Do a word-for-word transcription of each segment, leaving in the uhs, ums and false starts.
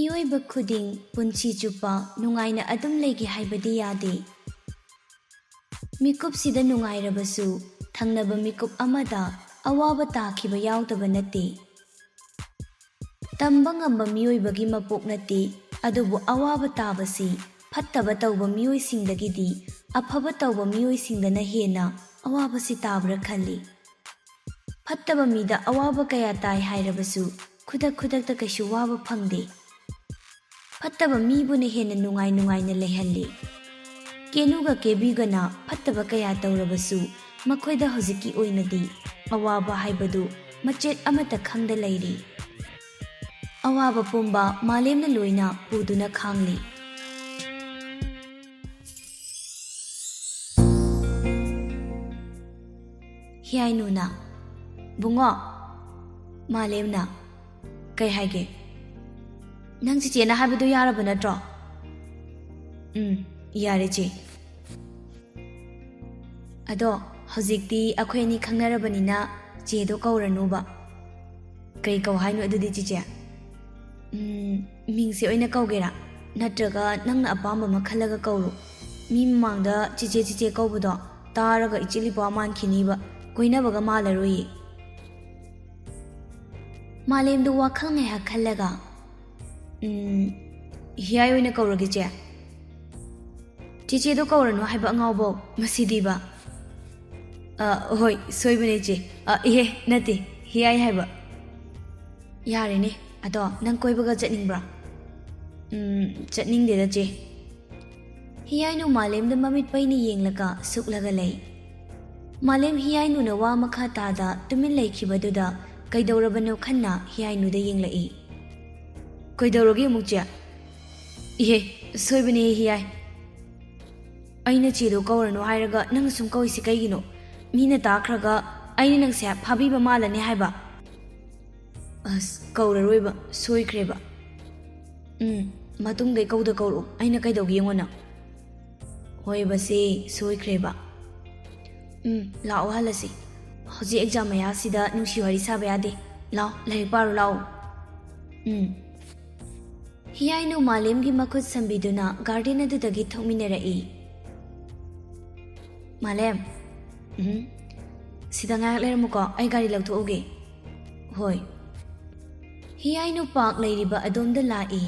ꯃꯤꯑꯣꯏꯕ ꯈꯨꯗꯤꯡ ꯄꯨꯟꯁꯤ ꯆꯨꯞꯄ ꯅꯨꯡꯉꯥꯏꯅ ꯑꯗꯨꯝ ꯂꯩꯒꯦ ꯍꯥꯏꯕꯗꯤ ꯌꯥꯗꯦ꯫ ꯃꯤꯀꯨꯞꯁꯤꯗ ꯅꯨꯡꯉꯥꯏꯔꯕꯁꯨ, ꯊꯪꯅꯕ ꯃꯤꯀꯨꯞ ꯑꯃꯗ ꯑꯋꯥꯕ ꯇꯥꯈꯤꯕ ꯌꯥꯎꯗꯕ ꯅꯠꯇꯦ꯫ ꯇꯝꯕ ꯉꯝꯕ ꯃꯤꯑꯣꯏꯕꯒꯤ ꯃꯄꯣꯛ ꯅꯠꯇꯦ, ꯑꯗꯨꯕꯨ ꯑꯋꯥꯕ ꯇꯥꯕꯁꯤ ꯐꯠꯇꯕ ꯇꯧꯕ ꯃꯤꯑꯣꯏꯁꯤꯡꯗꯒꯤꯗꯤ ꯑꯐꯕ ꯇꯧꯕ ꯃꯤꯑꯣꯏꯁꯤꯡꯗꯅ ꯍꯦꯟꯅ ꯑꯋꯥꯕꯁꯤ ꯇꯥꯕ꯭ꯔꯥ ꯈꯜꯂꯤ꯫ ꯐꯠꯇꯕ ꯃꯤꯗ ꯑꯋꯥꯕ ꯀꯌꯥ ꯇꯥꯏ ꯍꯥꯏꯔꯕꯁꯨ, ꯈꯨꯗꯛ ꯈꯨꯗꯛꯇ ꯀꯩꯁꯨ ꯋꯥꯕ ꯐꯪꯗꯦ꯫ ꯐꯠꯇꯕ ꯃꯤꯕꯨꯅ ꯍꯦꯟꯅ ꯅꯨꯡꯉꯥꯏ ꯅꯨꯡꯉꯥꯏꯅ ꯂꯩꯍꯜꯂꯤ꯫ ꯀꯦꯅꯨꯒ ꯀꯦꯕꯤꯒꯅ ꯐꯠꯇꯕ ꯀꯌꯥ ꯇꯧꯔꯕꯁꯨ, ꯃꯈꯣꯏꯗ ꯍꯧꯖꯤꯛꯀꯤ ꯑꯣꯏꯅꯗꯤ ꯑꯋꯥꯕ ꯍꯥꯏꯕꯗꯨ ꯃꯆꯦꯠ ꯑꯃꯠꯇ ꯈꯪꯗ ꯂꯩꯔꯤ꯫ ꯑꯋꯥꯕ ꯄꯨꯝꯕ ꯃꯥꯂꯦꯝꯅ ꯂꯣꯏꯅ ꯄꯨꯗꯨꯅ ꯈꯥꯡꯂꯤ꯫ ꯍꯤꯌꯥꯏꯅꯨꯅ, "ꯕꯨꯡꯉꯣ, ꯃꯥꯂꯦꯝꯅ ꯀꯩ ꯍꯥꯏꯒꯦ? ꯅꯪ ꯆꯤꯆꯦꯅ ꯍꯥꯏꯕꯗꯨ ꯌꯥꯔꯕ ꯅꯠꯇ꯭ꯔꯣ?" "ꯎꯝ, ꯌꯥꯔꯦ ꯆꯦ꯫ ꯑꯗꯣ ꯍꯧꯖꯤꯛꯇꯤ ꯑꯩꯈꯣꯏ ꯑꯅꯤ ꯈꯪꯅꯔꯕꯅꯤꯅ ꯆꯦꯗꯣ ꯀꯧꯔꯅꯨꯕ꯫" "ꯀꯩ ꯀꯧ ꯍꯥꯏꯅꯣ ꯑꯗꯨꯗꯤ ꯆꯤꯆꯦ?" "ꯎꯝ, ꯃꯤꯡꯁꯦ ꯑꯣꯏꯅ ꯀꯧꯒꯦꯔꯥ? ꯅꯠꯇ꯭ꯔꯒ ꯅꯪꯅ ꯑꯄꯥꯝꯕ ꯑꯃ ꯈꯜꯂꯒ ꯀꯧꯔꯣ꯫ ꯃꯤ ꯃꯃꯥꯡꯗ ꯆꯤꯆꯦ ꯆꯤꯆꯦ ꯀꯧꯕꯗꯣ ꯇꯥꯔꯒ ꯏꯆꯤꯜ ꯏꯄ꯭ꯋꯥ ꯃꯥꯟꯈꯤꯅꯤꯕ, ꯀꯣꯏꯅꯕꯒ ꯃꯥꯜꯂꯔꯣꯏꯌꯦ꯫" ꯃꯥꯂꯦꯝꯗꯣ ꯋꯥꯈꯜ ꯉꯥꯏꯍꯥꯛ ꯈꯜꯂꯒ, "ꯎꯝ, ꯍꯤꯌꯥꯏ ꯑꯣꯏꯅ ꯀꯧꯔꯒꯦ ꯆꯦ꯫" "ꯆꯤꯆꯦꯗꯣ ꯀꯧꯔꯅꯨ ꯍꯥꯏꯕ ꯑꯉꯥꯎꯕꯧ, ꯃꯁꯤꯗꯤꯕ꯫" "ꯑ, ꯍꯣꯏ, ꯁꯣꯏꯕꯅꯦ ꯆꯦ꯫ ꯑ, ꯏꯍꯦ, ꯅꯠꯇꯦ, ꯍꯤꯌꯥꯏ ꯍꯥꯏꯕ꯫" "ꯌꯥꯔꯦꯅꯦ, ꯑꯗꯣ ꯅꯪ ꯀꯣꯏꯕꯒ ꯆꯠꯅꯤꯡꯕ꯭ꯔꯥ?" "ꯎꯝ, ꯆꯠꯅꯤꯡꯗꯦꯗ ꯆꯦ꯫" ꯍꯤꯌꯥꯏꯅꯨ ꯃꯥꯂꯦꯝꯗ ꯃꯃꯤꯠ ꯄꯩꯅ ꯌꯦꯡꯂꯒ ꯁꯨꯛꯂꯒ ꯂꯩ꯫ ꯃꯥꯂꯦꯝ ꯍꯤꯌꯥꯏꯅꯨꯅ ꯋꯥ ꯃꯈꯥ ꯇꯥꯗ ꯇꯨꯃꯤꯟ ꯂꯩꯈꯤꯕꯗꯨꯗ ꯀꯩꯗꯧꯔꯕꯅꯣ ꯈꯟꯅ ꯍꯤꯌꯥꯏꯅꯨꯗ ꯌꯦꯡꯂꯛꯏ꯫ "ꯀꯩꯗꯧꯔꯒꯦ ꯑꯃꯨꯛ ꯆꯦ?" "ꯏꯍꯦ, ꯁꯣꯏꯕꯅꯦ ꯍꯤꯌꯥꯏ꯫ ꯑꯩꯅ ꯆꯦꯗꯣ ꯀꯧꯔꯅꯨ ꯍꯥꯏꯔꯒ ꯅꯪꯅ ꯁꯨꯝ ꯀꯧꯏꯁꯤ ꯀꯩꯒꯤꯅꯣ? ꯃꯤꯅ ꯇꯥꯈ꯭ꯔꯒ ꯑꯩꯅ ꯅꯪꯁꯦ ꯐꯥꯕꯤꯕ ꯃꯥꯜꯂꯅꯤ ꯍꯥꯏꯕ꯫" "ꯑꯁ, ꯀꯧꯔꯔꯣꯏꯕ, ꯁꯣꯏꯈ꯭ꯔꯦꯕ꯫" "ꯎꯝ, ꯃꯇꯨꯡꯗꯩ ꯀꯧꯗ ꯀꯧꯔꯛꯎ, ꯑꯩꯅ ꯀꯩꯗꯧꯒꯦ ꯌꯦꯡꯉꯣ ꯅꯪ꯫" "ꯍꯣꯏꯕ ꯆꯦ, ꯁꯣꯏꯈ꯭ꯔꯦꯕ꯫" "ꯎꯝ, ꯂꯥꯛꯑꯣ ꯍꯜꯂꯁꯤ꯫ ꯍꯧꯖꯤꯛ ꯑꯦꯛꯖꯥꯝ ꯃꯌꯥꯁꯤꯗ ꯅꯨꯡꯁꯤ ꯋꯥꯔꯤ ꯁꯥꯕ ꯌꯥꯗꯦ꯫ ꯂꯥꯛꯑꯣ, ꯂꯥꯏꯔꯤꯛ ꯄꯥꯔꯨ ꯂꯥꯛꯑꯣ꯫" "ꯎꯝ꯫" ꯍꯤꯌꯥꯏꯅꯨ ꯃꯥꯂꯦꯝꯒꯤ ꯃꯈꯨꯠ ꯁꯝꯕꯤꯗꯨꯅ ꯒꯥꯔꯗꯦꯟ ꯑꯗꯨꯗꯒꯤ ꯊꯣꯛꯃꯤꯟꯅꯔꯛꯏ꯫ "ꯃꯥꯂꯦꯝ, ꯎꯝ, ꯁꯤꯗ ꯉꯥꯏꯍꯥꯛ ꯂꯩꯔꯝꯃꯨꯀꯣ, ꯑꯩ ꯒꯥꯔꯤ ꯂꯧꯊꯣꯛꯎꯒꯦ꯫" "ꯍꯣꯏ꯫" ꯍꯤꯌꯥꯏꯅꯨ ꯄꯥꯔꯛ ꯂꯩꯔꯤꯕ ꯑꯗꯣꯝꯗ ꯂꯥꯛꯏ꯫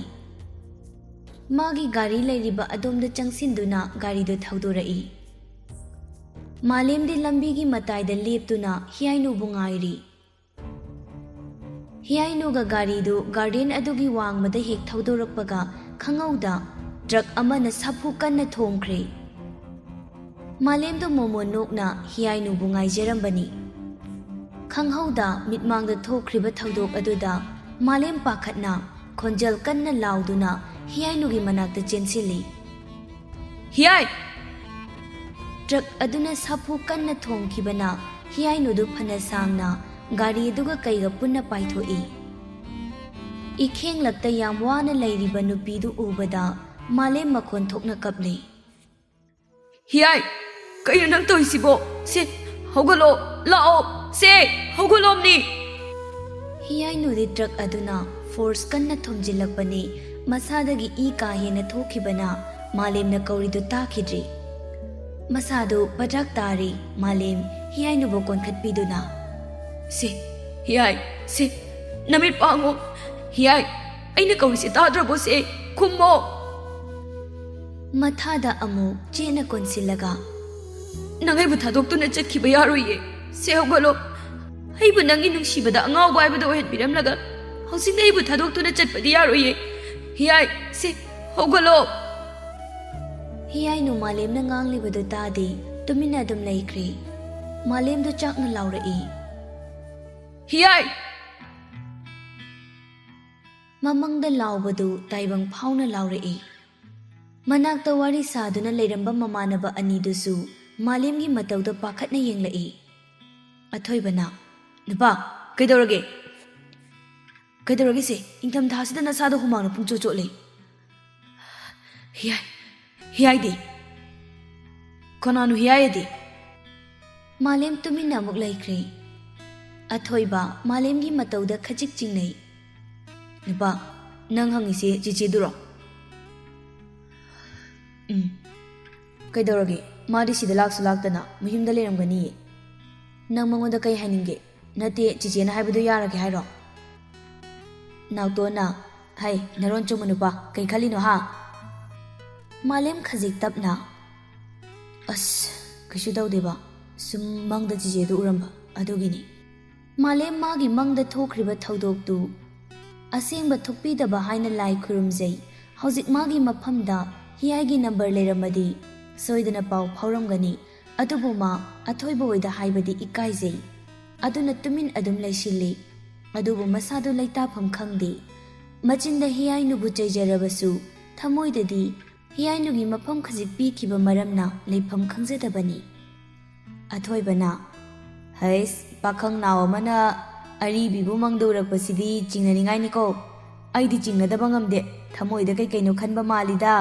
ꯃꯥꯒꯤ ꯒꯥꯔꯤ ꯂꯩꯔꯤꯕ ꯑꯗꯣꯝꯗ ꯆꯪꯁꯤꯟꯗꯨꯅ ꯒꯥꯔꯤꯗꯨ ꯊꯧꯗꯣꯔꯛꯏ꯫ ꯃꯥꯂꯦꯝꯗꯤ ꯂꯝꯕꯤꯒꯤ ꯃꯇꯥꯏꯗ ꯂꯦꯞꯇꯨꯅ ꯍꯤꯌꯥꯏꯅꯨꯕꯨ ꯉꯥꯏꯔꯤ꯫ ꯍꯤꯌꯥꯏꯅꯨꯒ ꯒꯥꯔꯤꯗꯨ ꯒꯥꯔꯗꯦꯟ ꯑꯗꯨꯒꯤ ꯋꯥꯡꯃꯗ ꯍꯦꯛ ꯊꯧꯗꯣꯔꯛꯄꯒ, ꯈꯪꯍꯧꯗ ꯇ꯭ꯔꯛ ꯑꯃꯅ ꯁꯥꯐꯨ ꯀꯟꯅ ꯊꯣꯝꯈ꯭ꯔꯦ꯫ ꯃꯥꯂꯦꯝꯗꯨ ꯃꯣꯃꯣꯟ ꯅꯣꯛꯅ ꯍꯤꯌꯥꯏꯅꯨꯕꯨ ꯉꯥꯏꯖꯔꯝꯕꯅꯤ꯫ ꯈꯪꯍꯧꯗ ꯃꯤꯠꯃꯥꯡꯗ ꯊꯣꯛꯈ꯭ꯔꯤꯕ ꯊꯧꯗꯣꯛ ꯑꯗꯨꯗ ꯃꯥꯂꯦꯝ ꯄꯥꯈꯠꯅ ꯈꯣꯟꯖꯦꯜ ꯀꯟꯅ ꯂꯥꯎꯗꯨꯅ ꯍꯤꯌꯥꯏꯅꯨꯒꯤ ꯃꯅꯥꯛꯇ ꯆꯦꯟꯁꯤꯜꯂꯤ꯫ "ꯍꯤꯌꯥꯏ!" ꯇ꯭ꯔꯛ ꯑꯗꯨꯅ ꯁꯥꯐꯨ ꯀꯟꯅ ꯊꯣꯝꯈꯤꯕꯅ ꯍꯤꯌꯥꯏꯅꯨꯗꯨ ꯐꯅ ꯁꯥꯡꯅ ꯒꯥꯔꯤ ꯑꯗꯨꯒ ꯀꯩꯒ ꯄꯨꯟꯅ ꯄꯥꯏꯊꯣꯛꯏ꯫ ꯏꯈꯦꯡꯂꯛꯇ ꯌꯥꯝ ꯋꯥꯅ ꯂꯩꯔꯤꯕ ꯅꯨꯄꯤꯗꯨ ꯎꯕꯗ ꯃꯥꯂꯦꯝ ꯃꯈꯣꯟ ꯊꯣꯛꯅ ꯀꯞꯂꯤ꯫ "ꯍꯤꯌꯥꯏ, ꯀꯩꯅꯣ ꯅꯪ ꯇꯧꯔꯤꯁꯤꯕꯣ? ꯁꯦ, ꯍꯧꯒꯠꯂꯣ, ꯂꯥꯛꯑꯣ, ꯁꯦ, ꯍꯧꯒꯠꯂꯣꯝꯅꯤ!" ꯍꯤꯌꯥꯏꯅꯨꯗꯤ ꯇ꯭ꯔꯛ ꯑꯗꯨꯅ ꯐꯣꯔꯁ ꯀꯟꯅ ꯊꯣꯝꯖꯤꯜꯂꯛꯄꯅꯤ꯫ ꯃꯁꯥꯗꯒꯤ ꯏ ꯀꯥ ꯍꯦꯟꯅ ꯊꯣꯛꯈꯤꯕꯅ ꯃꯥꯂꯦꯝꯅ ꯀꯧꯔꯤꯗꯨ ꯇꯥꯈꯤꯗ꯭ꯔꯤ꯫ ꯃꯁꯥꯗꯨ ꯄꯗ꯭ꯔꯥꯛ ꯇꯥꯔꯤ꯫ ꯃꯥꯂꯦꯝ ꯍꯤꯌꯥꯏꯅꯨꯕꯨ ꯀꯣꯟꯈꯠꯄꯤꯗꯨꯅ, "ꯁꯦ, ꯍꯤꯌꯥꯏ, ꯁꯦ, ꯅꯃꯤꯠ ꯄꯥꯡꯉꯣ꯫ ꯍꯤꯌꯥꯏ, ꯑꯩꯅ ꯀꯧꯔꯤꯁꯦ ꯇꯥꯗ꯭ꯔꯕꯣ? ꯁꯦ, ꯈꯨꯝꯃꯣ!" ꯃꯊꯥꯗ ꯑꯃꯨꯛ ꯆꯦꯠꯅ ꯀꯣꯟꯁꯤꯜꯂꯒ, "ꯅꯪ ꯑꯩꯕꯨ ꯊꯥꯗꯣꯛꯇꯨꯅ ꯆꯠꯈꯤꯕ ꯌꯥꯔꯣꯏꯌꯦ꯫ ꯁꯦ, ꯍꯧꯒꯠꯂꯣ꯫ ꯑꯩꯕꯨ ꯅꯪꯒꯤ ꯅꯨꯡꯁꯤꯕꯗ ꯑꯉꯥꯎꯕ ꯍꯥꯏꯕꯗꯨ ꯑꯣꯏꯍꯟꯕꯤꯔꯝꯂꯒ ꯍꯧꯖꯤꯛꯅ ꯑꯩꯕꯨ ꯊꯥꯗꯣꯛꯇꯨꯅ ꯆꯠꯄꯗꯤ ꯌꯥꯔꯣꯏꯌꯦ꯫ ꯍꯤꯌꯥꯏ, ꯁꯦ, ꯍꯧꯒꯠꯂꯣ!" ꯍꯤꯌꯥꯏꯅꯨ ꯃꯥꯂꯦꯝꯅ ꯉꯥꯡꯂꯤꯕꯗꯨ ꯇꯥꯗꯦ, ꯇꯨꯃꯤꯟꯅ ꯑꯗꯨꯝ ꯂꯩꯈ꯭ꯔꯦ꯫ ꯃꯥꯂꯦꯝꯗꯨ ꯆꯥꯛꯅ ꯂꯥꯎꯔꯛꯏ꯫ "ꯍꯤꯌꯥꯏ!" ꯃꯃꯪꯗ ꯂꯥꯎꯕꯗꯨ ꯇꯥꯏꯕꯪ ꯐꯥꯎꯅ ꯂꯥꯎꯔꯛꯏ꯫ ꯃꯅꯥꯛꯇ ꯋꯥꯔꯤ ꯁꯥꯗꯨꯅ ꯂꯩꯔꯝꯕ ꯃꯃꯥꯟꯅꯕ ꯑꯅꯤꯗꯨꯁꯨ ꯃꯥꯂꯦꯝꯒꯤ ꯃꯇꯧꯗ ꯄꯥꯈꯠꯅ ꯌꯦꯡꯂꯛꯏ꯫ ꯑꯊꯣꯏꯕꯅ, "ꯅꯨꯄꯥ, ꯀꯩꯗꯧꯔꯒꯦ? ꯀꯩꯗꯧꯔꯒꯦ ꯁꯦ? ꯏꯪꯊꯝꯊꯥꯁꯤꯗ ꯅꯁꯥꯗꯣ ꯍꯨꯃꯥꯡꯅ ꯄꯨꯡꯆꯣꯠ ꯆꯣꯠꯂꯦ꯫" "ꯍꯤꯌꯥꯏ, ꯍꯤꯌꯥꯏꯗꯤ?" "ꯀꯅꯥꯅꯣ ꯍꯤꯌꯥꯏ ꯑꯗꯤ?" ꯃꯥꯂꯦꯝ ꯇꯨꯃꯤꯟꯅ ꯑꯃꯨꯛ ꯂꯩꯈ꯭ꯔꯦ꯫ ꯑꯊꯣꯏꯕ ꯃꯥꯂꯦꯝꯒꯤ ꯃꯇꯧꯗ ꯈꯖꯤꯛ ꯆꯤꯡꯅꯩ꯫ "ꯅꯨꯄꯥ, "ꯅꯪ ꯍꯪꯉꯤꯁꯦ ꯆꯤꯆꯦꯗꯨꯔꯣ?" "ꯎꯝ꯫ ꯀꯩꯗꯧꯔꯒꯦ? ꯃꯥꯗꯤ ꯁꯤꯗ ꯂꯥꯛꯁꯨ ꯂꯥꯛꯇꯅ ꯃꯌꯨꯝꯗ ꯂꯩꯔꯝꯒꯅꯤꯌꯦ꯫ ꯅꯪ ꯃꯉꯣꯟꯗ ꯀꯩ ꯍꯥꯏꯅꯤꯡꯒꯦ? ꯅꯠꯇꯦ, ꯆꯤꯆꯦꯅ ꯍꯥꯏꯕꯗꯣ ꯌꯥꯔꯒꯦ ꯍꯥꯏꯔꯣ?" ꯅꯥꯎꯇꯣꯟꯅ, "ꯍꯩ, ꯅꯔꯣꯟ ꯆꯨꯝꯕ ꯅꯨꯄꯥ, ꯀꯩ ꯈꯜꯂꯤꯅꯣ ꯍꯥ?" ꯃꯥꯂꯦꯝ ꯈꯖꯤꯛ ꯇꯞꯅ, "ꯑꯁ, ꯀꯩꯁꯨ ꯇꯧꯗꯦꯕ, ꯁꯨꯝ ꯃꯪꯗ ꯆꯤꯆꯦꯗꯨ ꯎꯔꯝꯕ, ꯑꯗꯨꯒꯤꯅꯤ꯫" ꯃꯥꯂꯦꯝ ꯃꯥꯒꯤ ꯃꯪꯗ ꯊꯣꯛꯈ꯭ꯔꯤꯕ ꯊꯧꯗꯣꯛꯇꯨ ꯑꯁꯦꯡꯕ ꯊꯣꯛꯄꯤꯗꯕ ꯍꯥꯏꯅ ꯂꯥꯏ ꯈꯨꯔꯨꯝꯖꯩ꯫ ꯍꯧꯖꯤꯛ ꯃꯥꯒꯤ ꯃꯐꯝꯗ ꯍꯤꯌꯥꯏꯒꯤ ꯅꯝꯕꯔ ꯂꯩꯔꯝꯃꯗꯤ ꯁꯣꯏꯗꯅ ꯄꯥꯎ ꯐꯥꯎꯔꯝꯒꯅꯤ꯫ ꯑꯗꯨꯕꯨ ꯃꯥ ꯑꯊꯣꯏꯕ ꯍꯣꯏꯗ ꯍꯥꯏꯕꯗꯤ ꯏꯀꯥꯏꯖꯩ꯫ ꯑꯗꯨꯅ ꯇꯨꯃꯤꯟ ꯑꯗꯨꯝ ꯂꯩꯁꯤꯜꯂꯤ꯫ ꯑꯗꯨꯕꯨ ꯃꯁꯥꯗꯨ ꯂꯩꯇꯥꯐꯝ ꯈꯪꯗꯦ꯫ ꯃꯆꯤꯟꯗ ꯍꯤꯌꯥꯏꯅꯨꯕꯨ ꯆꯩꯖꯔꯕꯁꯨ ꯊꯃꯣꯏꯗꯗꯤ ꯍꯤꯌꯥꯏꯅꯨꯒꯤ ꯃꯐꯝ ꯈꯖꯤꯛ ꯄꯤꯈꯤꯕ ꯃꯔꯝꯅ ꯂꯩꯐꯝ ꯈꯪꯖꯗꯕꯅꯤ꯫ ꯑꯊꯣꯏꯕꯅ, "ꯍꯩꯁ, ꯄꯥꯈꯪ ꯅꯥꯎ ꯑꯃꯅ ꯑꯔꯤꯕꯤꯕꯨ ꯃꯪꯗ ꯎꯔꯛꯄꯁꯤꯗꯤ ꯆꯤꯡꯅꯅꯤꯡꯉꯥꯏꯅꯤꯀꯣ꯫ ꯑꯩꯗꯤ ꯆꯤꯡꯅꯗꯕ ꯉꯝꯗꯦ꯫ ꯊꯃꯣꯏꯗ ꯀꯩ ꯀꯩꯅꯣ ꯈꯟꯕ ꯃꯥꯜꯂꯤꯗ꯫"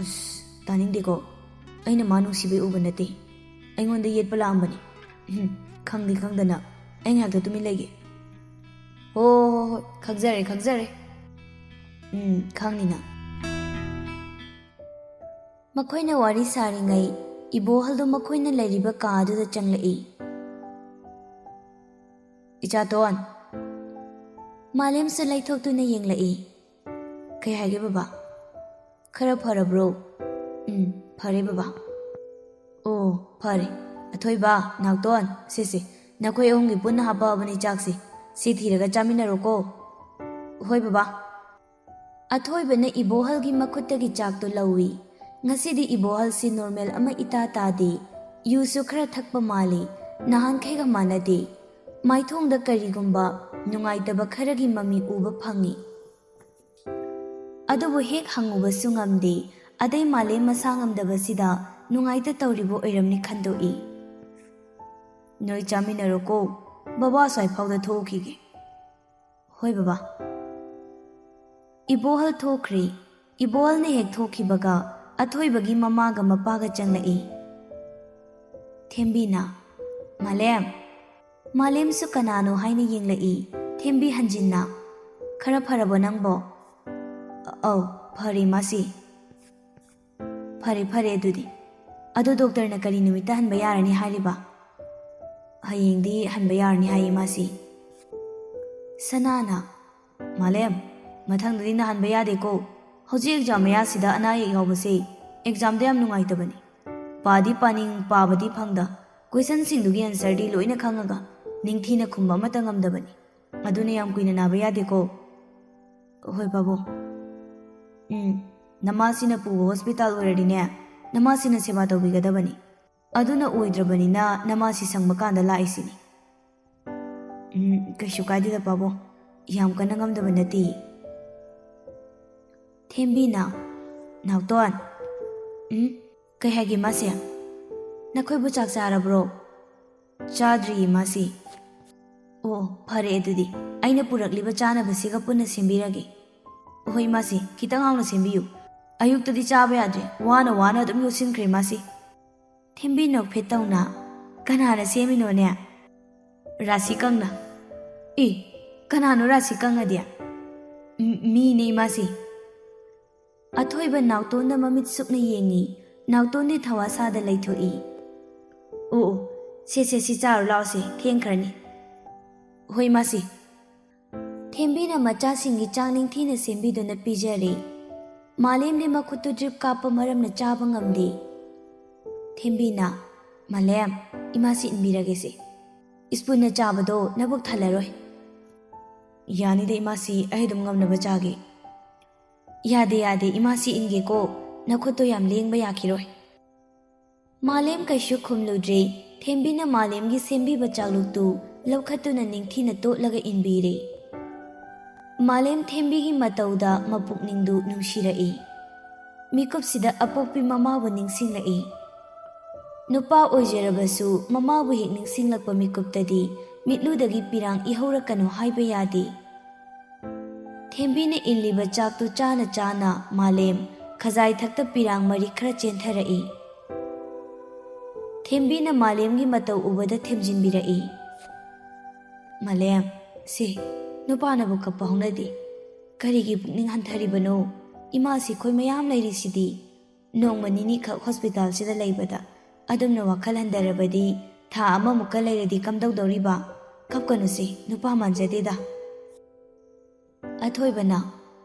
"ꯑꯁ, ꯇꯥꯅꯤꯡꯗꯦꯀꯣ꯫ ꯑꯩꯅ ꯃꯥ ꯅꯨꯡꯁꯤꯕꯩ ꯎꯕ ꯅꯠꯇꯦ꯫ ꯑꯩꯉꯣꯟꯗ ꯌꯦꯠꯄ ꯂꯥꯛꯑꯝꯕꯅꯤ꯫ ꯎꯝ, ꯈꯪꯗꯤ ꯈꯪꯗꯅ ꯑꯩ ꯉꯥꯏꯍꯥꯛꯇ ꯇꯨꯃꯤꯟ ꯂꯩꯒꯦ꯫" "ꯍꯣ, ꯍꯣ, ꯍꯣ, ꯈꯪꯖꯔꯦ, ꯈꯪꯖꯔꯦ꯫ ꯎꯝ, ꯈꯪꯅꯤꯅ꯫" ꯃꯈꯣꯏꯅ ꯋꯥꯔꯤ ꯁꯥꯔꯤꯉꯩ ꯏꯕꯣꯍꯜꯗꯣ ꯃꯈꯣꯏꯅ ꯂꯩꯔꯤꯕ ꯀꯥ ꯑꯗꯨꯗ ꯆꯪꯂꯛꯏ꯫ "ꯏꯆꯥꯇꯣꯟ꯫" ꯃꯥꯂꯦꯝꯁꯨ ꯂꯩꯊꯣꯛꯇꯨꯅ ꯌꯦꯡꯂꯛꯏ꯫ "ꯀꯩ ꯍꯥꯏꯒꯦ ꯕꯕꯥ? ꯈꯔ ꯐꯔꯕ꯭ꯔꯣ?" "ꯎꯝ, ꯐꯔꯦ ꯕꯕꯥ꯫" "ꯑꯣ, ꯐꯔꯦ꯫ ꯑꯊꯣꯏꯕ, ꯅꯥꯎꯇꯣꯟ, ꯁꯦ, ꯁꯦ, ꯅꯈꯣꯏ ꯑꯍꯨꯝꯒꯤ ꯄꯨꯟꯅ ꯍꯥꯞꯄꯛꯑꯕꯅꯤ ꯆꯥꯛꯁꯦ꯫ ꯁꯤ ꯊꯤꯔꯒ ꯆꯥꯃꯤꯟꯅꯔꯣꯀꯣ꯫" "ꯍꯣꯏ ꯕꯕꯥ꯫" ꯑꯊꯣꯏꯕꯅ ꯏꯕꯣꯍꯜꯒꯤ ꯃꯈꯨꯠꯇꯒꯤ ꯆꯥꯛꯇꯨ ꯂꯧꯏ꯫ ꯉꯁꯤꯗꯤ ꯏꯕꯣꯍꯜꯁꯤ ꯅꯣꯔꯃꯦꯜ ꯑꯃ ꯏꯇꯥ ꯇꯥꯗꯦ꯫ ꯌꯨꯁꯨ ꯈꯔ ꯊꯛꯄ ꯃꯥꯜꯂꯤ꯫ ꯅꯍꯥꯟꯈꯩꯒ ꯃꯥꯟꯅꯗꯦ꯫ ꯃꯥꯏꯊꯣꯡꯗ ꯀꯔꯤꯒꯨꯝꯕ ꯅꯨꯡꯉꯥꯏꯇꯕ ꯈꯔꯒꯤ ꯃꯃꯤ ꯎꯕ ꯐꯪꯏ꯫ ꯑꯗꯨꯕꯨ ꯍꯦꯛ ꯍꯪꯉꯨꯕꯁꯨ ꯉꯝꯗꯦ꯫ ꯑꯗꯩ ꯃꯥꯂꯦꯝ ꯃꯁꯥ ꯉꯝꯗꯕꯁꯤꯗ ꯅꯨꯡꯉꯥꯏꯇ ꯇꯧꯔꯤꯕ ꯑꯣꯏꯔꯝꯅꯤ ꯈꯟꯗꯣꯛꯏ꯫ "ꯅꯣꯏ ꯆꯥꯃꯤꯟꯅꯔꯣꯀꯣ, ꯕꯕꯥ ꯑꯁ꯭ꯋꯥꯏ ꯐꯥꯎꯗ ꯊꯣꯛꯎꯈꯤꯒꯦ꯫" "ꯍꯣꯏ ꯕꯕꯥ꯫" ꯏꯕꯣꯍꯜ ꯊꯣꯛꯈ꯭ꯔꯦ꯫ ꯏꯕꯣꯍꯜꯅ ꯍꯦꯛ ꯊꯣꯛꯈꯤꯕꯒ ꯑꯊꯣꯏꯕꯒꯤ ꯃꯃꯥꯒ ꯃꯄꯥꯒ ꯆꯪꯂꯛꯏ꯫ ꯊꯦꯝꯕꯤꯅ, "ꯃꯥꯂꯦꯝ꯫" ꯃꯥꯂꯦꯝꯁꯨ ꯀꯅꯥꯅꯣ ꯍꯥꯏꯅ ꯌꯦꯡꯂꯛꯏ꯫ ꯊꯦꯝꯕꯤ ꯍꯟꯖꯤꯟꯅ, "ꯈꯔ ꯐꯔꯕꯣ ꯅꯪꯕꯣ?" "ꯑꯧ, ꯐꯔꯦ ꯏꯃꯥꯁꯤ꯫" "ꯐꯔꯦ, ꯐꯔꯦ ꯑꯗꯨꯗꯤ꯫ ꯑꯗꯣ ꯗꯣꯛꯇꯔꯅ ꯀꯔꯤ ꯅꯨꯃꯤꯠꯇ ꯍꯟꯕ ꯌꯥꯔꯅꯤ ꯍꯥꯏꯔꯤꯕ?" "ꯍꯌꯦꯡꯗꯤ ꯍꯟꯕ ꯌꯥꯔꯅꯤ ꯍꯥꯏ ꯏꯃꯥꯁꯤ꯫" ꯁꯅꯥꯅ, "ꯃꯥꯂꯦꯝ, ꯃꯊꯪꯗꯗꯤ ꯅꯍꯟꯕ ꯌꯥꯗꯦꯀꯣ꯫ ꯍꯧꯖꯤꯛ ꯑꯦꯛꯖꯥꯝ ꯃꯌꯥꯁꯤꯗ ꯑꯅꯥ ꯑꯌꯦꯛ ꯌꯥꯎꯕꯁꯦ ꯑꯦꯛꯖꯥꯝꯗ ꯌꯥꯝ ꯅꯨꯡꯉꯥꯏꯇꯕꯅꯤ꯫ ꯄꯥꯗꯤ ꯄꯥꯅꯤꯡ, ꯄꯥꯕꯗꯤ ꯐꯪꯗ, ꯀꯣꯏꯁꯟꯁꯤꯡꯗꯨꯒꯤ ꯑꯟꯁꯔꯗꯤ ꯂꯣꯏꯅ ꯈꯪꯉꯒ ꯅꯤꯡꯊꯤꯅ ꯈꯨꯝꯕ ꯑꯃꯠꯇ ꯉꯝꯗꯕꯅꯤ꯫ ꯑꯗꯨꯅ ꯌꯥꯝ ꯀꯨꯏꯅ ꯅꯥꯕ ꯌꯥꯗꯦꯀꯣ꯫" "ꯍꯣꯏ ꯄꯥꯕꯨꯡ꯫" "ꯎꯝ, ꯅꯃꯥꯁꯤꯅ ꯄꯨꯕ ꯍꯣꯁꯄꯤꯇꯥꯜ ꯑꯣꯏꯔꯗꯤꯅꯦ, ꯅꯃꯥꯁꯤꯅ ꯁꯦꯕꯥ ꯇꯧꯕꯤꯒꯗꯕꯅꯤ꯫ ꯑꯗꯨꯅ ꯑꯣꯏꯗ꯭ꯔꯕꯅꯤꯅ ꯅꯃꯥꯁꯤ ꯁꯪꯕ ꯀꯥꯟꯗ ꯂꯥꯛꯏꯁꯤꯅꯤ꯫" "ꯎꯝ, ꯀꯩꯁꯨ ꯀꯥꯏꯗꯦꯗ ꯄꯥꯕꯨꯡ, ꯌꯥꯝ ꯀꯟꯅ ꯉꯝꯗꯕ ꯅꯠꯇꯦ꯫" ꯊꯦꯝꯕꯤꯅ, "ꯅꯥꯎꯇꯣꯟ꯫" "ꯎꯝ, ꯀꯩ ꯍꯥꯏꯒꯦ ꯃꯥꯁꯦ?" "ꯅꯈꯣꯏꯕꯨ ꯆꯥꯛ ꯆꯥꯔꯕ꯭ꯔꯣ?" "ꯆꯥꯗ꯭ꯔꯤꯌꯦ ꯃꯥꯁꯤ꯫" "ꯑꯣ, ꯐꯔꯦ ꯑꯗꯨꯗꯤ, ꯑꯩꯅ ꯄꯨꯔꯛꯂꯤꯕ ꯆꯥꯅꯕꯁꯤꯒ ꯄꯨꯟꯅ ꯁꯦꯝꯕꯤꯔꯒꯦ꯫" "ꯍꯣꯏ ꯃꯥꯁꯤ, ꯈꯤꯇꯪ ꯍꯥꯎꯅ ꯁꯦꯝꯕꯤꯌꯨ꯫ ꯑꯌꯨꯛꯇꯗꯤ ꯆꯥꯕ ꯌꯥꯗ꯭ꯔꯦ, ꯋꯥꯅ ꯋꯥꯅ ꯑꯗꯨꯝ ꯌꯣꯠꯁꯤꯟꯈ꯭ꯔꯦ ꯃꯥꯁꯤ꯫" ꯊꯦꯝꯕꯤ ꯅꯣꯛꯐꯦꯠ ꯇꯧꯅ, "ꯀꯅꯥꯅ ꯁꯦꯝꯃꯤꯅꯣꯅꯦ?" "ꯔꯥꯁꯤ ꯀꯪꯅ꯫" "ꯑꯦ, ꯀꯅꯥꯅꯣ ꯔꯥꯁꯤ ꯀꯪꯉꯗꯤ?" "ꯎꯝ, ꯃꯤꯅꯦ ꯏꯃꯥꯁꯤ꯫" ꯑꯊꯣꯏꯕ ꯅꯥꯎꯇꯣꯟꯗ ꯃꯃꯤꯠ ꯁꯨꯞꯅ ꯌꯦꯡꯉꯤ꯫ ꯅꯥꯎꯇꯣꯟꯗꯤ ꯊꯋꯥ ꯁꯥꯗ ꯂꯩꯊꯣꯛꯏ꯫ "ꯑꯣ, ꯑꯣ, ꯁꯦ, ꯁꯦ, ꯁꯤ ꯆꯥꯔꯨ ꯂꯥꯎꯁꯦ, ꯊꯦꯡꯈ꯭ꯔꯅꯤ꯫" "ꯍꯣꯏ ꯃꯥꯁꯤ꯫" ꯊꯦꯝꯕꯤꯅ ꯃꯆꯥꯁꯤꯡꯒꯤ ꯆꯥꯛ ꯅꯤꯡꯊꯤꯅ ꯁꯦꯝꯕꯤꯗꯨꯅ ꯄꯤꯖꯔꯦ꯫ ꯃꯥꯂꯦꯝꯗꯤ ꯃꯈꯨꯠꯇꯨ ꯗ꯭ꯔꯤꯞ ꯀꯥꯞꯄ ꯃꯔꯝꯅ ꯆꯥꯕ ꯉꯝꯗꯦ꯫ ꯊꯦꯝꯕꯤꯅ, "ꯃꯥꯂꯦꯝ, ꯏꯃꯥꯁꯤ ꯏꯟꯕꯤꯔꯒꯦꯁꯦ꯫ ꯁ꯭ꯄꯨꯟꯅ ꯆꯥꯕꯗꯣ ꯅꯕꯨꯛ ꯊꯜꯂꯔꯣꯏ꯫" "ꯌꯥꯅꯤꯗ ꯏꯃꯥꯁꯤ, ꯑꯩ ꯑꯗꯨꯝ ꯉꯝꯅꯕ ꯆꯥꯒꯦ꯫" "ꯌꯥꯗꯦ, ꯌꯥꯗꯦ, ꯏꯃꯥꯁꯤ ꯏꯟꯒꯦꯀꯣ, ꯅꯈꯨꯠꯇꯣ ꯌꯥꯝ ꯂꯦꯡꯕ ꯌꯥꯈꯤꯔꯣꯏ꯫" ꯃꯥꯂꯦꯝ ꯀꯩꯁꯨ ꯈꯨꯝꯂꯨꯗ꯭ꯔꯦ꯫ ꯊꯦꯝꯕꯤꯅ ꯃꯥꯂꯦꯝꯒꯤ ꯁꯦꯝꯕꯤꯕ ꯆꯥꯛꯂꯨꯛꯇꯨ ꯂꯧꯈꯠꯇꯨꯅ ꯅꯤꯡꯊꯤꯅ ꯇꯣꯠꯂꯒ ꯏꯟꯕꯤꯔꯦ꯫ ꯃꯥꯂꯦꯝ ꯊꯦꯝꯕꯤꯒꯤ ꯃꯇꯧꯗ ꯃꯄꯨꯛꯅꯤꯡꯗꯨ ꯅꯨꯡꯁꯤꯔꯛꯏ꯫ ꯃꯤꯀꯨꯞꯁꯤꯗ ꯑꯄꯣꯛꯄꯤ ꯃꯃꯥꯕꯨ ꯅꯤꯡꯁꯤꯡꯂꯛꯏ꯫ ꯅꯨꯄꯥ ꯑꯣꯏꯖꯔꯕꯁꯨ ꯃꯃꯥꯕꯨ ꯍꯦꯛ ꯅꯤꯡꯁꯤꯡꯂꯛꯄ ꯃꯤꯀꯨꯞꯇꯗꯤ ꯃꯤꯠꯂꯨꯗꯒꯤ ꯄꯤꯔꯥꯡ ꯏꯍꯧꯔꯛꯀꯅꯨ ꯍꯥꯏꯕ ꯌꯥꯗꯦ꯫ ꯊꯦꯝꯕꯤꯅ ꯏꯜꯂꯤꯕ ꯆꯥꯛꯇꯨ ꯆꯥꯅ ꯆꯥꯅ ꯃꯥꯂꯦꯝ ꯈꯖꯥꯏ ꯊꯛꯇ ꯄꯤꯔꯥꯡ ꯃꯔꯤꯛ ꯈꯔ ꯆꯦꯟꯊꯔꯛꯏ꯫ ꯊꯦꯝꯕꯤꯅ ꯃꯥꯂꯦꯝꯒꯤ ꯃꯇꯧ ꯎꯕꯗ ꯊꯦꯝꯖꯤꯟꯕꯤꯔꯛꯏ꯫ "ꯃꯥꯂꯦꯝ, ꯁꯤ, ꯅꯨꯄꯥꯅꯕꯨ ꯀꯞꯄ ꯍꯧꯅꯗꯦ꯫ ꯀꯔꯤꯒꯤ ꯄꯨꯛꯅꯤꯡ ꯍꯟꯊꯔꯤꯕꯅꯣ? ꯏꯃꯥꯁꯤ ꯑꯩꯈꯣꯏ ꯃꯌꯥꯝ ꯂꯩꯔꯤꯁꯤꯗꯤ꯫ ꯅꯣꯡꯃ ꯅꯤꯅꯤꯈꯛ ꯍꯣꯁꯄꯤꯇꯥꯜꯁꯤꯗ ꯂꯩꯕꯗ ꯑꯗꯨꯝꯅ ꯋꯥꯈꯜ ꯍꯟꯊꯔꯕꯗꯤ ꯊꯥ ꯑꯃꯃꯨꯛꯀ ꯂꯩꯔꯗꯤ ꯀꯝꯗꯧꯗꯧꯔꯤꯕ? ꯀꯞꯀꯅꯨꯁꯦ, ꯅꯨꯄꯥ ꯃꯥꯟꯖꯗꯦꯗ꯫ ꯑꯊꯣꯏꯕꯅ,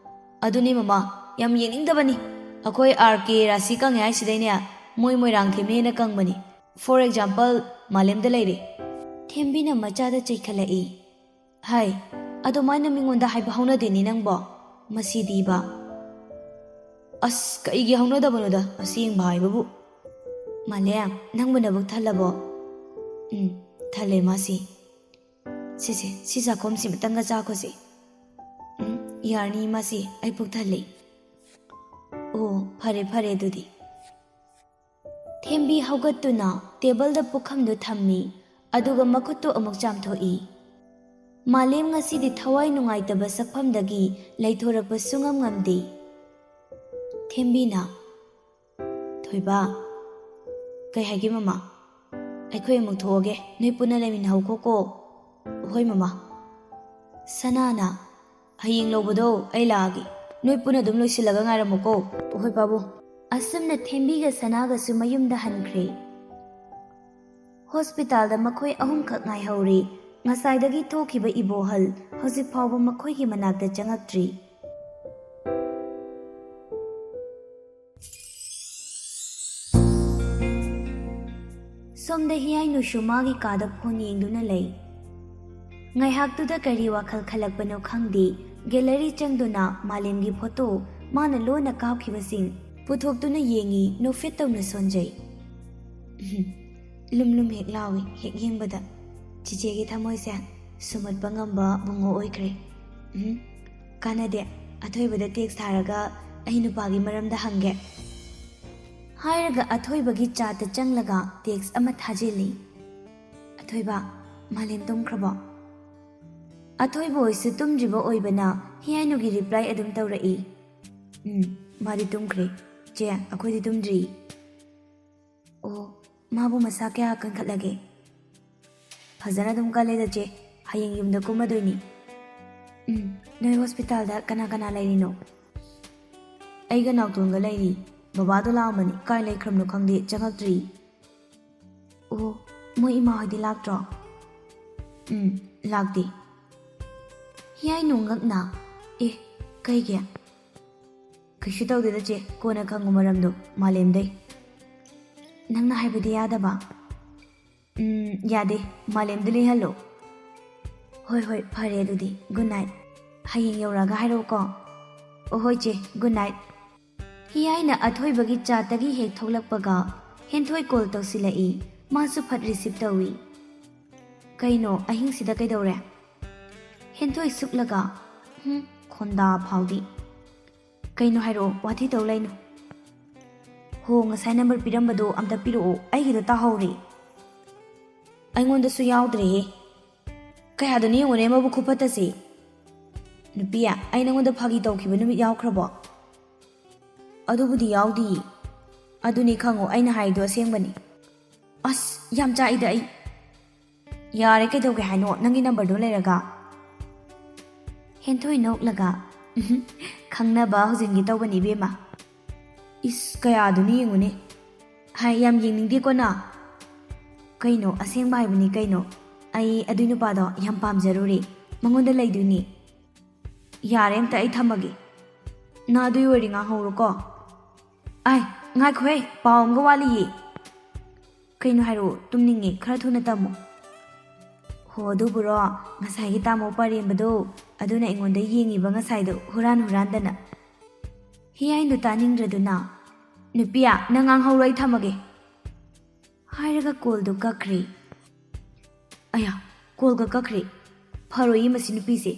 "ꯑꯗꯨꯅꯤ ꯃꯃꯥ, ꯌꯥꯝ ꯌꯦꯡꯅꯤꯡꯗꯕꯅꯤ꯫ ꯑꯩꯈꯣꯏ ꯑꯥꯔ ꯀꯦ ꯔꯥꯁꯤ ꯀꯪꯉꯦ ꯍꯥꯏꯁꯤꯗꯩꯅꯦ, ꯃꯣꯏ ꯃꯣꯏꯔꯥꯡ ꯊꯦꯝꯃꯦꯅ ꯀꯪꯕꯅꯤ꯫ For example, ꯃꯥꯂꯦꯝꯗ ꯂꯩꯔꯦ꯫" ꯊꯦꯝꯕꯤꯅ ꯃꯆꯥꯗ ꯆꯩꯈꯠꯂꯛꯏ꯫ "ꯍꯥꯏ, ꯑꯗꯨꯃꯥꯏꯅ ꯃꯤꯉꯣꯟꯗ ꯍꯥꯏꯕ ꯍꯧꯅꯗꯦꯅꯦ ꯅꯪꯕꯣ꯫ ꯃꯁꯤꯗꯤꯕ꯫" "ꯑꯁ, ꯀꯩꯒꯤ ꯍꯧꯅꯗꯕꯅꯣꯗ, ꯑꯁꯦꯡꯕ ꯍꯥꯏꯕꯕꯨ꯫" "ꯃꯥꯂꯦꯝ, ꯅꯪꯕꯨ ꯅꯕꯨꯛ ꯊꯜꯂꯕꯣ?" "ꯎꯝ, ꯊꯜꯂꯦ ꯃꯥꯁꯤ꯫" "ꯁꯦ ꯁꯦ, ꯁꯤ ꯆꯥꯛꯈꯣꯝꯁꯤꯃꯇꯪꯒ ꯆꯥꯈꯣꯁꯦ꯫" "ꯎꯝ, ꯌꯥꯔꯅꯤ ꯃꯥꯁꯤ, ꯑꯩ ꯄꯨꯛ ꯊꯜꯂꯦ꯫" "ꯑꯣ, ꯐꯔꯦ ꯐꯔꯦ ꯑꯗꯨꯗꯤ꯫" ꯊꯦꯝꯕꯤ ꯍꯧꯒꯠꯇꯨꯅ ꯇꯦꯕꯜꯗ ꯄꯨꯈꯝꯗꯨ ꯊꯝꯃꯤ, ꯑꯗꯨꯒ ꯃꯈꯨꯠꯇꯨ ꯑꯃꯨꯛ ꯆꯥꯝꯊꯣꯛꯏ꯫ ꯃꯥꯂꯦꯝ ꯉꯁꯤꯗꯤ ꯊꯋꯥꯏ ꯅꯨꯡꯉꯥꯏꯇꯕ ꯁꯛꯐꯝꯗꯒꯤ ꯂꯩꯊꯣꯔꯛꯄ ꯁꯨꯉꯝ ꯉꯝꯗꯦ꯫ ꯊꯦꯝꯕꯤꯅ, "ꯊꯣꯏꯕ꯫" "ꯀꯩ ꯍꯥꯏꯒꯦ ꯃꯃꯥ?" "ꯑꯩꯈꯣꯏ ꯑꯃꯨꯛ ꯊꯣꯛꯑꯒꯦ, ꯅꯣꯏ ꯄꯨꯟꯅ ꯂꯩꯃꯤꯟꯅꯍꯧꯀꯣ ꯀꯣ꯫" "ꯍꯣꯏ ꯃꯃꯥ꯫" ꯁꯅꯥꯅ, "ꯍꯌꯦꯡ ꯂꯧꯕꯗꯣ ꯑꯩ ꯂꯥꯛꯑꯒꯦ, ꯅꯣꯏ ꯄꯨꯟꯅ ꯑꯗꯨꯝ ꯂꯣꯏꯁꯤꯜꯂꯒ ꯉꯥꯏꯔꯝꯃꯨꯀꯣ꯫" "ꯍꯣꯏ ꯄꯥꯕꯨꯡ꯫" ꯑꯁꯨꯝꯅ ꯊꯦꯝꯕꯤꯒ ꯁꯅꯥꯒꯁꯨ ꯃꯌꯨꯝꯗ ꯍꯟꯈ꯭ꯔꯦ꯫ ꯍꯣꯁꯄꯤꯇꯥꯜꯗ ꯃꯈꯣꯏ ꯑꯍꯨꯝꯈꯛ ꯉꯥꯏꯍꯧꯔꯦ꯫ ꯉꯁꯥꯏꯗꯒꯤ ꯊꯣꯛꯈꯤꯕ ꯏꯕꯣꯍꯜ ꯍꯧꯖꯤꯛ ꯐꯥꯎꯕ ꯃꯈꯣꯏꯒꯤ ꯃꯅꯥꯛꯇ ꯆꯪꯉꯛꯇ꯭ꯔꯤ꯫ ꯁꯣꯝꯗ ꯍꯤꯌꯥꯏꯅꯨꯁꯨ ꯃꯥꯒꯤ ꯀꯥꯗ ꯐꯣꯟ ꯌꯦꯡꯗꯨꯅ ꯂꯩ꯫ ꯉꯥꯏꯍꯥꯛꯇꯨꯗ ꯀꯔꯤ ꯋꯥꯈꯜ ꯈꯜꯂꯛꯄꯅꯣ ꯈꯪꯗꯦ, ꯒꯦꯂꯔꯤ ꯆꯪꯗꯨꯅ ꯃꯥꯂꯦꯝꯒꯤ ꯐꯣꯇꯣ, ꯃꯥꯅ ꯂꯣꯟꯅ ꯀꯥꯞꯈꯤꯕꯁꯤꯡ ꯄꯨꯊꯣꯛꯇꯨꯅ ꯌꯦꯡꯉꯤ, ꯅꯣꯛꯐꯦꯠ ꯇꯧꯅ ꯁꯣꯟꯖꯩ꯫ ꯎꯝ, ꯂꯨꯝ ꯂꯨꯝ ꯍꯦꯛ ꯂꯥꯎꯏ ꯍꯦꯛ ꯌꯦꯡꯕꯗ꯫ ꯆꯤꯆꯦꯒꯤ ꯊꯃꯣꯏꯁꯦ ꯁꯨꯝꯍꯠꯄ ꯉꯝꯕ ꯕꯨꯡꯉꯣ ꯑꯣꯏꯈ꯭ꯔꯦ꯫ ꯎꯝ, ꯀꯥꯟꯅꯗꯦ, ꯑꯊꯣꯏꯕꯗ ꯇꯦꯛꯁ ꯊꯥꯔꯒ ꯑꯩ ꯅꯨꯄꯥꯒꯤ ꯃꯔꯝꯗ ꯍꯪꯒꯦ꯫ ꯍꯥꯏꯔꯒ ꯑꯊꯣꯏꯕꯒꯤ ꯆꯥꯠꯇ ꯆꯪꯂꯒ ꯇꯦꯛꯁ ꯑꯃ ꯊꯥꯖꯤꯜꯂꯤ꯫ "ꯑꯊꯣꯏꯕ, ꯃꯥꯂꯦꯝ ꯇꯨꯝꯈ꯭ꯔꯕꯣ?" ꯑꯊꯣꯏꯕ ꯍꯣꯏꯁꯨ ꯇꯨꯝꯗ꯭ꯔꯤꯕ ꯑꯣꯏꯕꯅ ꯍꯤꯌꯥꯏꯅꯨꯒꯤ ꯔꯤꯄ꯭ꯂꯥꯏ ꯑꯗꯨꯝ ꯇꯧꯔꯛꯏ꯫ "ꯎꯝ, ꯃꯥꯗꯤ ꯇꯨꯝꯈ꯭ꯔꯦ꯫ ꯆꯦ, ꯑꯩꯈꯣꯏꯗꯤ ꯇꯨꯝꯗ꯭ꯔꯤ꯫" "ꯑꯣ, ꯃꯥꯕꯨ ꯃꯁꯥ ꯀꯌꯥ ꯀꯟꯈꯠꯂꯒꯦ?" "ꯐꯖꯅ ꯑꯗꯨꯝ ꯀꯜꯂꯦꯗ ꯆꯦ, ꯍꯌꯦꯡ ꯌꯨꯝꯗ ꯀꯨꯝꯃꯗꯣꯏꯅꯤ꯫" ꯎꯝ, ꯅꯣꯏ ꯍꯣꯁꯄꯤꯇꯥꯜꯗ ꯀꯅꯥ ꯀꯅꯥ ꯂꯩꯔꯤꯅꯣ? ꯑꯩꯒ ꯅꯥꯎꯇꯣꯟꯒ ꯂꯩꯔꯤ꯫ ꯕꯕꯥꯗꯣ ꯂꯥꯛꯑꯝꯕꯅꯤ, ꯀꯥꯏ ꯂꯩꯈ꯭ꯔꯕꯅꯣ ꯈꯪꯗꯦ, ꯆꯪꯉꯛꯇ꯭ꯔꯤ꯫ ꯑꯣ, ꯃꯣꯏ ꯏꯃꯥ ꯍꯣꯏꯗꯤ ꯂꯥꯛꯇ꯭ꯔꯣ? ꯎꯝ, ꯂꯥꯛꯇꯦ꯫ ꯍꯤꯌꯥꯏ ꯅꯣꯡꯉꯛꯅ, ꯑꯦ, ꯀꯩꯒꯤ? ꯀꯩꯁꯨ ꯇꯧꯗꯦꯗ ꯆꯦ, ꯀꯣꯟꯅ ꯈꯪꯉꯨ ꯃꯔꯝꯗꯣ, ꯃꯥꯂꯦꯝꯗꯩ꯫ ꯅꯪꯅ ꯍꯥꯏꯕꯗꯤ ꯌꯥꯗꯕ? ꯎꯝ, ꯌꯥꯗꯦ, ꯃꯥꯂꯦꯝꯗ ꯂꯩꯍꯜꯂꯣ꯫ ꯍꯣꯏ ꯍꯣꯏ, ꯐꯔꯦ ꯑꯗꯨꯗꯤ, ꯒꯨꯗ ꯅꯥꯏꯠ꯫ ꯍꯌꯦꯡ ꯌꯧꯔꯛꯑꯒ ꯍꯥꯏꯔꯛꯎꯀꯣ꯫ ꯑꯣ ꯍꯣꯏ ꯆꯦ, ꯒꯨꯗ ꯅꯥꯏꯠ꯫ ꯍꯤꯌꯥꯏꯅ ꯑꯊꯣꯏꯕꯒꯤ ꯆꯥꯠꯇꯒꯤ ꯍꯦꯛ ꯊꯣꯛꯂꯛꯄꯒ ꯍꯦꯟꯊꯣꯏ ꯀꯣꯜ ꯇꯧꯁꯤꯜꯂꯛꯏ꯫ ꯃꯥꯁꯨ ꯐꯠ ꯔꯤꯁꯤꯞ ꯇꯧꯏ꯫ ꯀꯩꯅꯣ, ꯑꯍꯤꯡꯁꯤꯗ ꯀꯩꯗꯧꯔꯦ? ꯍꯦꯟꯊꯣꯏ ꯁꯨꯛꯂꯒ, ꯍꯨꯝ, ꯈꯣꯟꯗꯥ ꯐꯥꯎꯗꯤ꯫ ꯀꯩꯅꯣ ꯍꯥꯏꯔꯛꯑꯣ, ꯋꯥꯊꯤ ꯇꯧ ꯂꯩꯅꯨ꯫ ꯍꯣ, ꯉꯁꯥꯏ ꯅꯝꯕꯔ ꯄꯤꯔꯝꯕꯗꯣ ꯑꯝꯇ ꯄꯤꯔꯛꯑꯣ, ꯑꯩꯒꯤꯗꯣ ꯇꯥꯍꯧꯔꯦ꯫ ꯑꯩꯉꯣꯟꯗꯁꯨ ꯌꯥꯎꯗ꯭ꯔꯦꯍꯦ꯫ ꯀꯌꯥꯗꯅꯣ ꯌꯦꯡꯉꯨꯅꯦ ꯃꯕꯨꯛ ꯈꯨꯐꯠꯇꯁꯦ꯫ ꯅꯨꯄꯤ, ꯑꯩ ꯅꯉꯣꯟꯗ ꯐꯥꯒꯤ ꯇꯧꯈꯤꯕ ꯅꯨꯃꯤꯠ ꯌꯥꯎꯈ꯭ꯔꯕꯣ? ꯑꯗꯨꯕꯨꯗꯤ ꯌꯥꯎꯗꯤꯌꯦ꯫ ꯑꯗꯨꯅꯤ ꯈꯪꯉꯣ, ꯑꯩꯅ ꯍꯥꯏꯗꯣ ꯑꯁꯦꯡꯕꯅꯤ꯫ ꯑꯁ, ꯌꯥꯝ ꯆꯥꯛꯏꯗ ꯑꯩ꯫ ꯌꯥꯔꯦ, ꯀꯩꯗꯧꯒꯦ ꯍꯥꯏꯅꯣ ꯅꯪꯒꯤ ꯅꯝꯕꯔꯗꯣ ꯂꯩꯔꯒ? ꯍꯦꯟꯊꯣꯏ ꯅꯣꯛꯂꯒ, "ꯎꯝꯍꯨꯝ, ꯈꯪꯅꯕ ꯍꯧꯖꯤꯟꯒꯦ ꯇꯧꯕꯅꯤ ꯏꯕꯦꯝꯃ꯫ ꯏꯁ, ꯀꯌꯥꯗꯨꯅ ꯌꯦꯡꯉꯨꯅꯦ꯫ ꯍꯥꯏ, ꯌꯥꯝ ꯌꯦꯡꯅꯤꯡꯗꯦꯀꯣ ꯅ?" "ꯀꯩꯅꯣ, ꯑꯁꯦꯡꯕ ꯍꯥꯏꯕꯅꯤ ꯀꯩꯅꯣ꯫ ꯑꯩ ꯑꯗꯨꯏ ꯅꯨꯄꯥꯗꯣ ꯌꯥꯝ ꯄꯥꯝꯖꯔꯨꯔꯦ꯫ ꯃꯉꯣꯟꯗ ꯂꯩꯗꯣꯏꯅꯤ꯫ ꯌꯥꯔꯦ, ꯑꯝꯇ ꯑꯩ ꯊꯝꯃꯒꯦ꯫ ꯅ ꯑꯗꯨꯏ ꯋꯥꯔꯤ ꯉꯥꯡꯍꯧꯔꯣꯀꯣ꯫ ꯑꯥꯏ, ꯉꯥꯏꯈꯣꯍꯦ, ꯄꯥꯎ ꯑꯃꯒ ꯋꯥꯠꯂꯤꯌꯦ꯫ ꯀꯩꯅꯣ ꯍꯥꯏꯔꯛꯑꯣ, ꯇꯨꯝꯅꯤꯡꯉꯦ, ꯈꯔ ꯊꯨꯅ ꯇꯝꯃꯣ꯫ ꯍꯣ, ꯑꯗꯨꯕꯨꯔꯣ, ꯉꯁꯥꯏꯒꯤ ꯇꯥꯃꯣ ꯄꯔꯦꯝꯕꯗꯣ, ꯑꯗꯨꯅ ꯑꯩꯉꯣꯟꯗ ꯌꯦꯡꯉꯤꯕ ꯉꯁꯥꯏꯗꯣ ꯍꯨꯔꯥꯟ ꯍꯨꯔꯥꯟꯗꯅ꯫ ꯍꯤꯌꯥꯏꯗꯣ ꯇꯥꯅꯤꯡꯗ꯭ꯔꯗꯨꯅ, "ꯅꯨꯄꯤꯌꯥ, ꯅꯪ ꯉꯥꯡꯍꯧꯔꯣ, ꯑꯩ ꯊꯝꯃꯒꯦ" ꯍꯥꯏꯔꯒ ꯀꯣꯜꯗꯣ ꯀꯛꯈ꯭ꯔꯦ꯫ ꯑꯌꯥ, ꯀꯣꯜꯒ ꯀꯛꯈ꯭ꯔꯦ꯫ ꯐꯔꯣꯏꯌꯦ ꯃꯁꯤ ꯅꯨꯄꯤꯁꯦ꯫